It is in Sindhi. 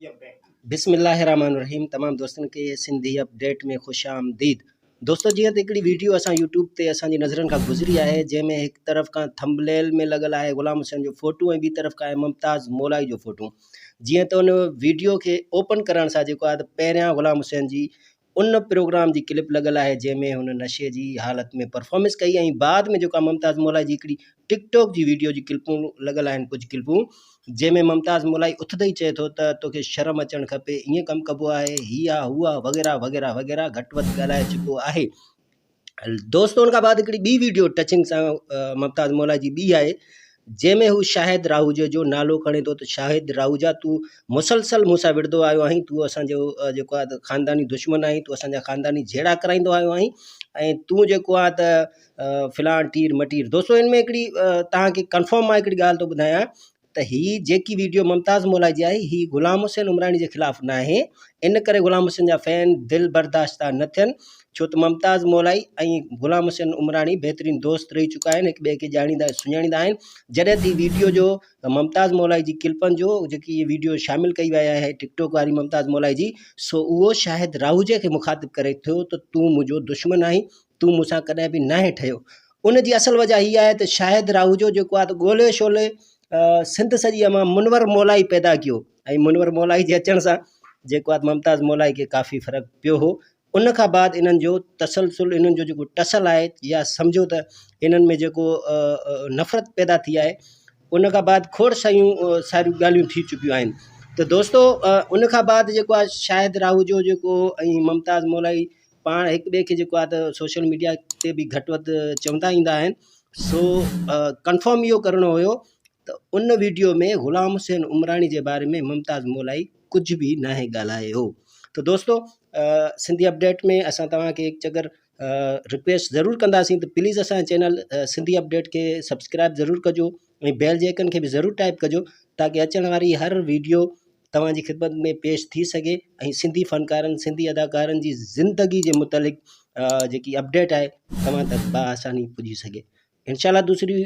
بسم الله الرحمن الرحيم تمام دوستن کي سنڌي اپڊيٽ ۾ خوش آمديد دوستو جيئن ته هڪڙي ويڊيو اسان يوٽيوب تي اسان جي نظرن کان گذري آهي جنهن ۾ هڪ طرف کان ٿمبليل ۾ لڳل آهي غلام حسين جو فوٽو ۽ ٻي طرف کان آهي ممتاز مولائي جو فوٽو جيئن ته ان ويڊيو کي اوپن ڪرڻ سان جيڪو آهي ته پهريان غلام حسين جي ان پروگرام جي ڪلپ لڳل آهي جنهن ۾ هن نشي جي حالت ۾ پرفارمنس ڪئي ۽ بعد ۾ جيڪا ممتاز مولائي جي هڪڙي ٽڪ ٽاڪ جي ويڊيو جي ڪلپون لڳل آهن ڪجهه ڪلپون جنهن ۾ ممتاز مولائي اٿندي ئي چئي ٿو ته توکي شرم اچڻ کپي ائين ڪم ڪبو آهي هي آ هو آ وغيره وغيره وغيره گهٽ وڌ ڳالهائي چڪو آهي دوستو ان کان بعد هڪڙي ٻي ويڊيو ٽچنگ سان ممتاز مولا جي ٻي آهي جنهن ۾ هو شاهد راهوجي جو نالو کڻي ٿو ته شاهد راهوجا تون مسلسل مون سان وڙهندو آيو آهين تون اسانجو جيڪو آهي خانداني دشمن آهين تون اسانجا خانداني جهيڙا ڪرائيندو آيو آهين ۽ تون جيڪو آهي ته فلان ٽير مٽير دوستو ان ۾ هڪڙي تهانکي ڪنفرم مان هڪڙي ڳالهه ٿو ٻڌايان ته هي جيڪي ويڊيو ممتاز مولائي جي آهي هي غلام حسين عمراڻي جي خلاف ناهي ان ڪري غلام حسين جا فين دل برداشته نه ٿين ڇو ته ممتاز مولائي ۽ غلام حسين عمراڻي بهترين دوست رهي چڪا آهن هڪ ٻئي کي ڄاڻيندا ۽ سڃاڻيندا آهن جڏهن ته هي ويڊيو جو ممتاز مولائي جي ڪلپن جو جيڪي هي ويڊيو شامل ڪئي وئي آهي ٽڪ ٽاڪ واري ممتاز مولائي جي سو اهو شاهد راهوجي کي مخاطب ڪري ٿيو ته تون منهنجو دشمن آهين تون مون سان ڪڏهن به ناهي ٺهيو ان جي اصل وجه هي آهي ته شاهد راهوجو جيڪو آهي ته ڳولي شولي سنڌ سڄي مان منور مولائي پيدا ڪيو ۽ منور مولائي جي اچڻ سان جيڪو آهي ممتاز مولائي کي ڪافي فرق پيو هو ان کان بعد انهن جو تسلسل انهن جو جيڪو ٽسل آهي يا سمجهو ته انهن ۾ جيڪو نفرت پيدا ٿي آهي ان کان بعد کوڙ ساريون ساريون ڳالهيون ٿي چڪيون آهن ته دوستو ان کان بعد جيڪو آهي شاهد راهوجو جيڪو ۽ ممتاز مولائي پاڻ هڪ ٻئي کي جيڪو آهي ته سوشل ميڊيا تي به گهٽ وڌ چوندا ايندا آهن سو ڪنفرم اهو ڪرڻو هيو ته ان ويڊيو ۾ غلام حسين عمراڻي جي باري ۾ ممتاز مولائي ڪجهه به ناهي ڳالهايو ته دوستو سنڌي اپڊيٽ ۾ اسان توهان کي هڪ چڪر رڪويسٽ ضرور ڪنداسين ته پليز اسان چينل سنڌي اپڊيٽ کي سبسڪرائب ضرور ڪجو ۽ بيل جي آئڪن کي به ضرور ٽائپ ڪجو تاڪه اچڻ واري هر ويڊيو توهان جي خدمت ۾ پيش ٿي سگهي ۽ سنڌي فنڪارن سنڌي اداڪارن جي زندگي جي متعلق جيڪي اپڊيٽ آهي توهان تڪ باآساني پڄي سگهي انشاء الله دوسري